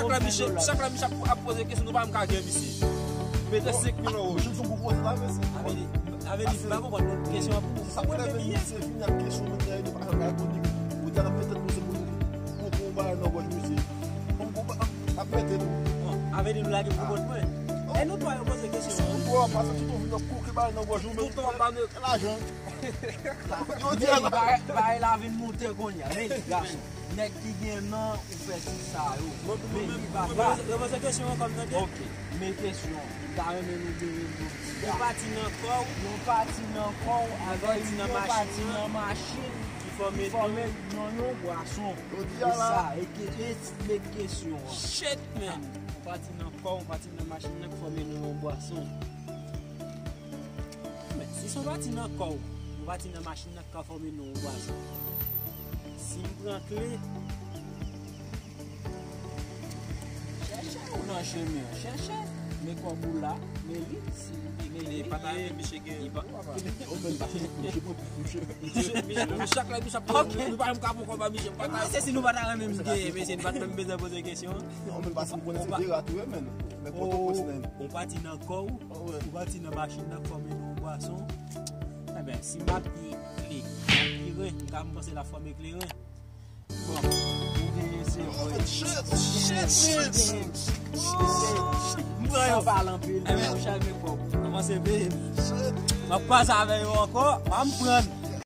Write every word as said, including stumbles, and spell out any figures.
chak lè misye, chak lè misye ap, ap poze kesyon, nou pa menm ka gen misye. Mete senk mil an woch. Misye di w pou poze la, mesye. Avè li, avè li, pa konprann kesyon an pou. Sa mwen menm, misye vini ak kesyon, mwen, nou pa menm ka reponn li. Ou te ap mete nou se pou nou, pou, pou bagay nan wòch misye. Bon, bon, ap mete nou. Bon, avè li, nou lage pou kont mwen. E nou twa yo poze kesyon an. Bon, pa sa tout ou vin ap koke bagay nan wòch ou, men tout ou ap ba nou lajan. Yo di a la. Bagay, bagay la vin moute kounye a. Men, gason, nèg ki gen nan ou fè ti sa yo. Men ki bagay. Repoze kesyon an kòm tande. Ok, men kesyon. M ta renmen nou gen yon pati nan kò w. Yon pati nan kò w avèk yon pati nan machin ki fòme nan yon bwason. Yo di a la. Se sa, e ke, e tit kesyon an. Shit, man. Yon pati nan kò w, yon pati nan machin nan ki fòme nan yon bwason. Men, si se yon pati nan kò w, yon pati nan machin nan ki ka fòme nan yon bwason. Si m pran kle, chèche ou nan chemen an, chèche, men kòb ou la, men li, si li, men li, pa ta menm misye gen. Ou menm pa se pou kouche, pou kouche. Misye, misye, chak lè misye ap pran, nou pa menm ka pran kòb a misye, pa ta. Se si nou pa ta renmen m genyen, mesye, nou pa t menm bezwen poze kesyon. Ou menm pa se pou konnen se de rat ou ye, men. Men kote ou kontinye. Ou pati nan kò w, ou pati nan machin nan k fòme nan yon bwason. Enben, si m ap di kle, m ap kleren, m ka m panse l ap fòme kleren. Bon, ou genyen se. Shit, shit, shit. M pran yo. San pale anpil, men ou chal men kòb. Kòmanse peye m. M ap pase avè yo ankò, m ap pran.